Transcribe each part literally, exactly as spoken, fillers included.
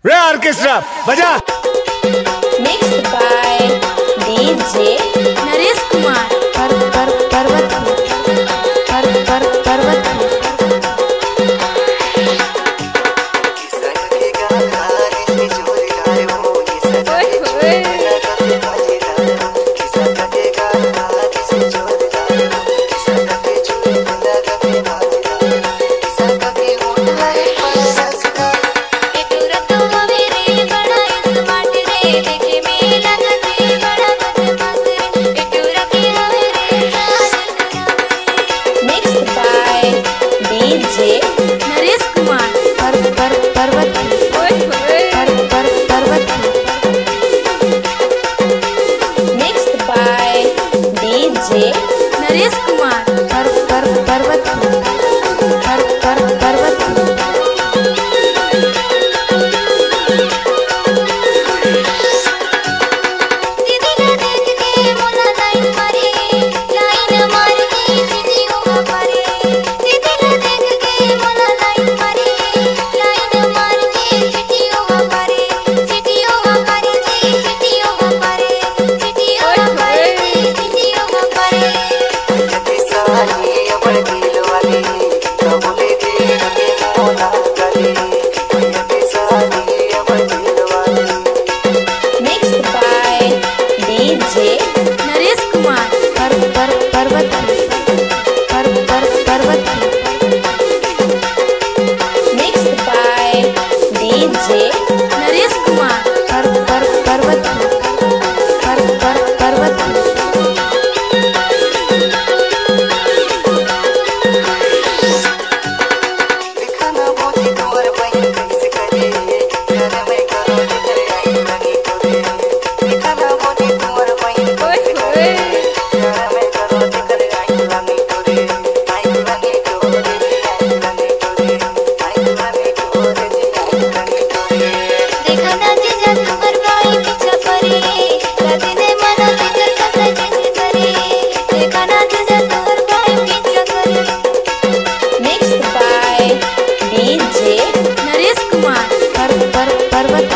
रे ऑर्केस्ट्रा बजा। Mixed by D J Naresh Kumar. पर पर पर्वत पर पर पर्वत। Mixed by D J Naresh Kumar. पर पर पर्वत। ओए होए। पर पर पर्वत। Mixed by D J Naresh Kumar. पर पर पर्वत। पर पर पर्वत। Mixed by D J Naresh Kumar. पर पर पर्वत। पर पर पर्वत। Mixed by D J Naresh Kumar. पर पर पर्वत। पर पर पर्वत। Mixed by D J Naresh Kumar. पर पर पर्वत।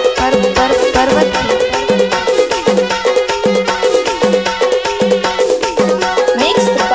पर पर पर्वत। Mixed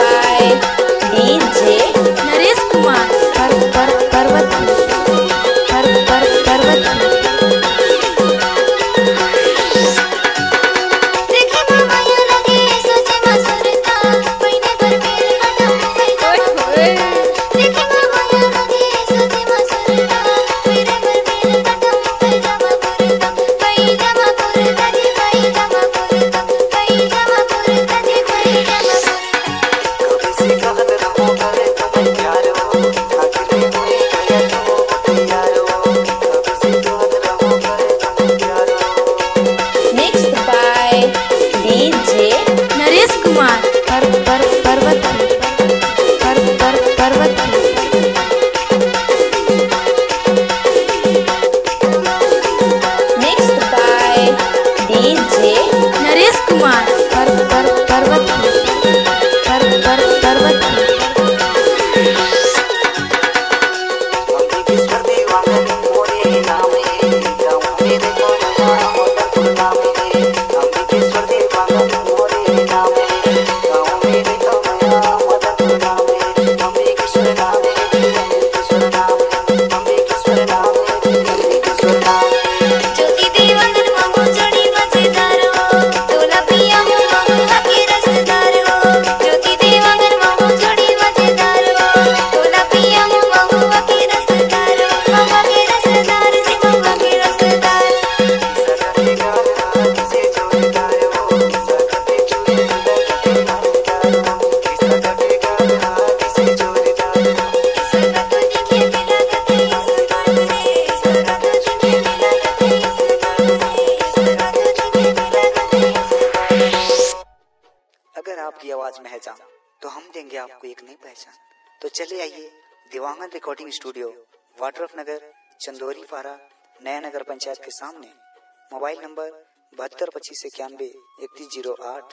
by D J Naresh Kumar. पर पर पर्वत। पर पर पर्वत। Mixed by D J Naresh Kumar. पर पर पर्वत। पर पर पर्वत। Mixed by D J Naresh Kumar. पर पर पर्वत। पर पर पर्वत। अगर आपकी आवाज में है जान, तो हम देंगे आपको एक नई पहचान। तो चले आइए, दिवांगन रिकॉर्डिंग स्टूडियो, वाड्रफ नगर, चंदोरी पारा, नया नगर पंचायत के सामने। मोबाइल नंबर बहत्तर पच्चीस इक्यानवे इकतीस जीरो आठ।